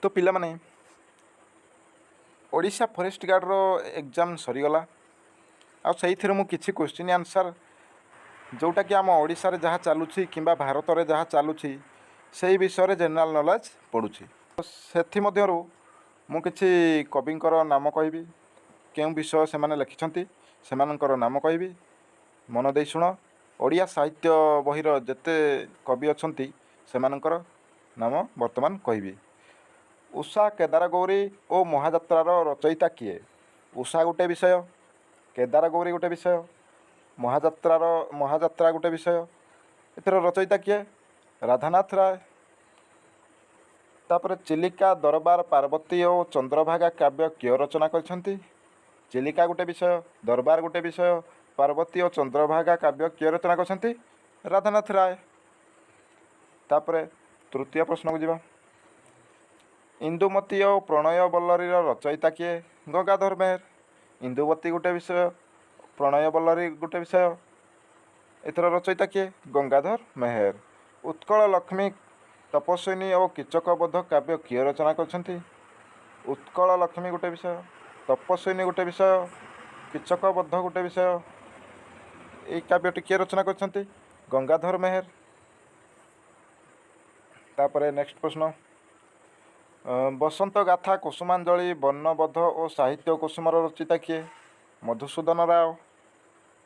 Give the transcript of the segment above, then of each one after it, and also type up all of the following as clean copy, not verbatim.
ତ ପିଲାମାନେ, Odisha forest ଗାର୍ଡ଼ର exam ସରିଗଲା ଆଉ ସେଇଥିରୁ ମୁଁ କିଛି କୋଶ୍ଚିନ୍ ଆନ୍ସର୍, ଯେଉଁଟାକି ଆମ ଓଡ଼ିଶାରେ ଯାହା ଚାଲୁଛି କିମ୍ବା ଭାରତରେ ଯାହା ଚାଲୁଛି, ସେଇ ବିଷୟରେ ଜେନେରାଲ୍ ନଲେଜ୍ ପଡ଼ୁଛି। ସେଥିମଧ୍ୟରୁ ମୁଁ କିଛି କବିଙ୍କର ନାମ କହିବି, କେଉଁ ବିଷୟ ସେମାନେ ଲେଖିଛନ୍ତି ସେମାନଙ୍କର ନାମ କହିବି। ମନ ଦେଇ ଶୁଣ। ଓଡ଼ିଆ ସାହିତ୍ୟ ବହିର ଯେତେ କବି ଅଛନ୍ତି, ସେମାନଙ୍କର ନାମ ବର୍ତ୍ତମାନ କହିବି। ଉଷା, କେଦାରଗୌରୀ ଓ ମହାଯାତ୍ରାର ରଚୟିତା କିଏ? ଉଷା ଗୋଟେ ବିଷୟ, କେଦାରଗୌରୀ ଗୋଟେ ବିଷୟ, ମହାଯାତ୍ରା ଗୋଟେ ବିଷୟ। ଏଥିର ରଚୟିତା କିଏ? ରାଧାନାଥ ରାୟ। ତାପରେ ଚିଲିକା, ଦରବାର, ପାର୍ବତୀ ଓ ଚନ୍ଦ୍ରଭାଗା କାବ୍ୟ କିଏ ରଚନା କରିଛନ୍ତି? ଚିଲିକା ଗୋଟେ ବିଷୟ, ଦରବାର ଗୋଟେ ବିଷୟ, ପାର୍ବତୀ ଓ ଚନ୍ଦ୍ରଭାଗା କାବ୍ୟ କିଏ ରଚନା କରିଛନ୍ତି? ରାଧାନାଥ ରାୟ। ତାପରେ ତୃତୀୟ ପ୍ରଶ୍ନକୁ ଯିବା। ଇନ୍ଦୁମତୀ ଓ ପ୍ରଣୟ ବଲ୍ଲରୀର ରଚୟିତା କିଏ? ଗଙ୍ଗାଧର ମେହେର। ଇନ୍ଦୁମତୀ ଗୋଟେ ବିଷୟ, ପ୍ରଣୟ ବଲ୍ଲରୀ ଗୋଟେ ବିଷୟ। ଏଥିର ରଚୟିତା କିଏ? ଗଙ୍ଗାଧର ମେହେର। ଉତ୍କଳ ଲକ୍ଷ୍ମୀ, ତପସ୍ୱିନୀ ଓ କୀଚକବଧ କାବ୍ୟ କିଏ ରଚନା କରିଛନ୍ତି? ଉତ୍କଳ ଲକ୍ଷ୍ମୀ ଗୋଟେ ବିଷୟ, ତପସ୍ୱିନୀ ଗୋଟେ ବିଷୟ, କୀଚକବଧ ଗୋଟେ ବିଷୟ। ଏଇ କାବ୍ୟଟି କିଏ ରଚନା କରିଛନ୍ତି? ଗଙ୍ଗାଧର ମେହେର। ତାପରେ ନେକ୍ସଟ ପ୍ରଶ୍ନ। ବସନ୍ତ ଗାଥା, କୁସୁମାଞ୍ଜଳି, ବର୍ଣ୍ଣବୋଧ ଓ ସାହିତ୍ୟ କୁସୁମର ରଚୟିତା କିଏ? ମଧୁସୂଦନ ରାଓ।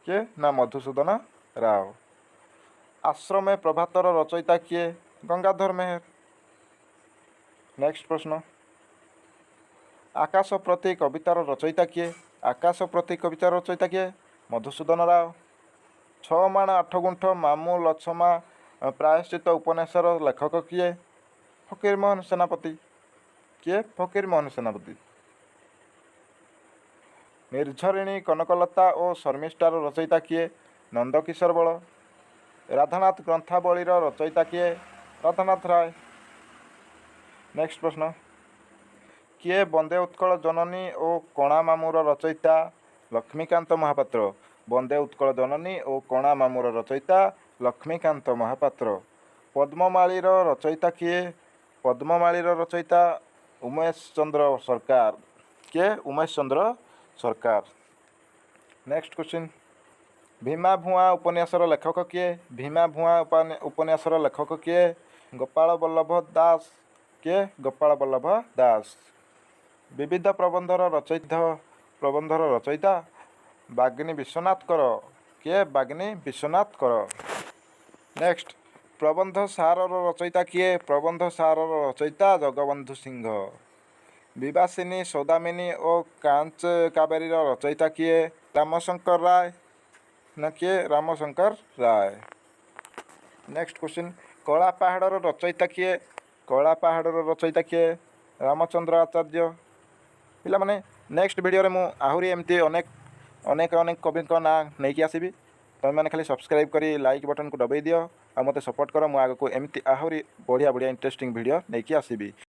କିଏ ନା ମଧୁସୂଦନ ରାଓ। ଆଶ୍ରମେ ପ୍ରଭାତର ରଚୟିତା କିଏ? ଗଙ୍ଗାଧର ମେହେର। ନେକ୍ସଟ ପ୍ରଶ୍ନ। ଆକାଶ ପ୍ରତି କବିତାର ରଚୟିତା କିଏ? ଆକାଶ ପ୍ରତି କବିତାର ରଚୟିତା କିଏ? ମଧୁସୂଦନ ରାଓ। 6 ମାଣ 8 ଗୁଣ୍ଠ, ମାମୁଁ ଲଛମା, ପ୍ରାୟଶ୍ଚିତ ଉପନ୍ୟାସର ଲେଖକ କିଏ? ଫକୀରମୋହନ ସେନାପତି। କିଏ? ଫକୀରମୋହନ ସେନାପତି। ନିର୍ଝରିଣୀ, କନକଲତା ଓ ଶର୍ମିଷ୍ଠାର ରଚୟିତା କିଏ? ନନ୍ଦକିଶୋର ବଳ। ରାଧାନାଥ ଗ୍ରନ୍ଥାବଳୀର ରଚୟିତା କିଏ? ରାଧାନାଥ ରାୟ। ନେକ୍ସଟ ପ୍ରଶ୍ନ। କିଏ ବନ୍ଦେ ଉତ୍କଳ ଜନନୀ ଓ କଣା ମାମୁର ରଚୟିତା? ଲକ୍ଷ୍ମୀକାନ୍ତ ମହାପାତ୍ର। ବନ୍ଦେ ଉତ୍କଳ ଜନନୀ ଓ କଣା ମାମୁର ରଚୟିତା ଲକ୍ଷ୍ମୀକାନ୍ତ ମହାପାତ୍ର। ପଦ୍ମମାଳୀର ରଚୟିତା କିଏ? ପଦ୍ମମାଳୀର ରଚୟିତା ଉମେଶ ଚନ୍ଦ୍ର ସରକାର। କିଏ? ଉମେଶ ଚନ୍ଦ୍ର ସରକାର। Next question. ଭୀମା ଭୁଆଁ ଉପନ୍ୟାସର ଲେଖକ କିଏ? ଭୀମା ଭୁଆଁ ଉପନ୍ୟାସର ଲେଖକ କିଏ? ଗୋପାଳ ବଲ୍ଲଭ ଦାସ। କିଏ? ଗୋପାଳ ବଲ୍ଲଭ ଦାସ। ବିବିଧ ପ୍ରବନ୍ଧର ରଚୟିତା ବାଗ୍ମୀ ବିଶ୍ୱନାଥ କର। କିଏ? ବାଗ୍ମୀ ବିଶ୍ୱନାଥ କର। ନେକ୍ସଟ, ପ୍ରବନ୍ଧ ସାରର ରଚୟିତା କିଏ? ପ୍ରବନ୍ଧ ସାରର ରଚୟିତା ଜଗବନ୍ଧୁ ସିଂହ। ବିବାସିନୀ, ସୌଦାମିନୀ ଓ କାଞ୍ଚ କାବେରୀର ରଚୟିତା କିଏ? ରାମଶଙ୍କର ରାୟ ନା କିଏ? ରାମଶଙ୍କର ରାୟ। Next question. କଳା ପାହାଡ଼ର ରଚୟିତା କିଏ? କଳା ପାହାଡ଼ର ରଚୟିତା କିଏ? ରାମଚନ୍ଦ୍ର ଆଚାର୍ଯ୍ୟ। ପିଲାମାନେ, ନେକ୍ସଟ ଭିଡ଼ିଓରେ ମୁଁ ଆହୁରି ଏମିତି ଅନେକ ଅନେକ ଅନେକ କବିଙ୍କ ନାଁ ନେଇକି ଆସିବି। ତୁମେମାନେ ଖାଲି ସବସ୍କ୍ରାଇବ୍ କରି ଲାଇକ୍ ବଟନ୍କୁ ଦବାଇ ଦିଅ ଆଉ ମୋତେ ସପୋର୍ଟ କର। ମୁଁ ଆଗକୁ ଏମିତି ଆହୁରି ବଢ଼ିଆ ବଢ଼ିଆ ଇଣ୍ଟରେଷ୍ଟିଂ ଭିଡ଼ିଓ ନେଇକି ଆସିବି।